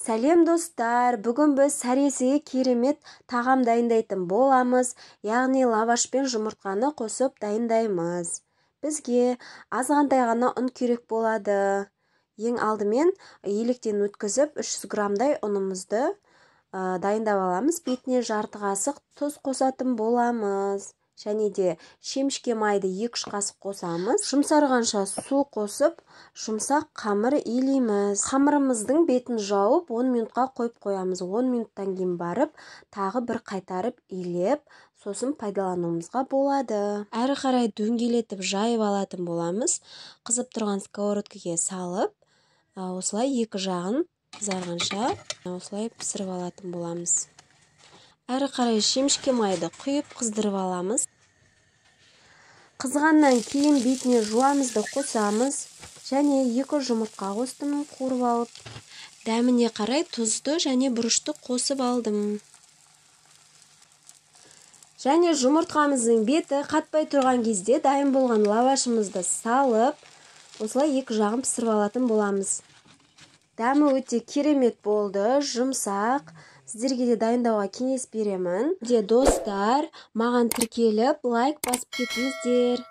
Сәлем, достар! Бүгін біз сәресіге керемет тағам дайындайтын боламыз, яғни лаваш пен жұмыртқаны қосып дайындаймыз. Бізге азғантай ғана ұн керек болады. Ең алдымен електен өткізіп, 300 граммдай ұнымызды дайындап аламыз. Бетіне жарты қасық тұз қосатын боламыз. Және де шемішке майды 2-3 қасық қосамыз. Жұмсарғанша су қосып, жұмсақ қамыр илейміз. Қамырымыздың бетін жауып, 10 минутқа қойып қоямыз. 10 минуттан кейін барып, тағы бір қайтарып илеп, сосын пайдалануымызға болады. Әрі қарай дөңгелетіп жайып алатын боламыз. Қызып тұрған сковородкаға салып, осылай екі жағын қызарғанша осылай пісіріп алатын боламыз. Әрі қарай шемішке майды құйып, қыздырып аламыз. Қызғаннан кейін бетіне жуамызды қосамыз және 2 жұмыртқа қостым қуырып алып. Дәміне қарай тұзды және бұрышты қосып алдым. Және жұмыртқамыздың беті қатпай тұрған кезде дайын болған лавашымызды салып, осылай екі жағын пісіріп алатын боламыз. Дәмі өте керемет болды, жұмсақ. Сіздерге де дайындауға кеңес беремін. Де, достар, маған тіркеліп, лайк басып кетіңіздер.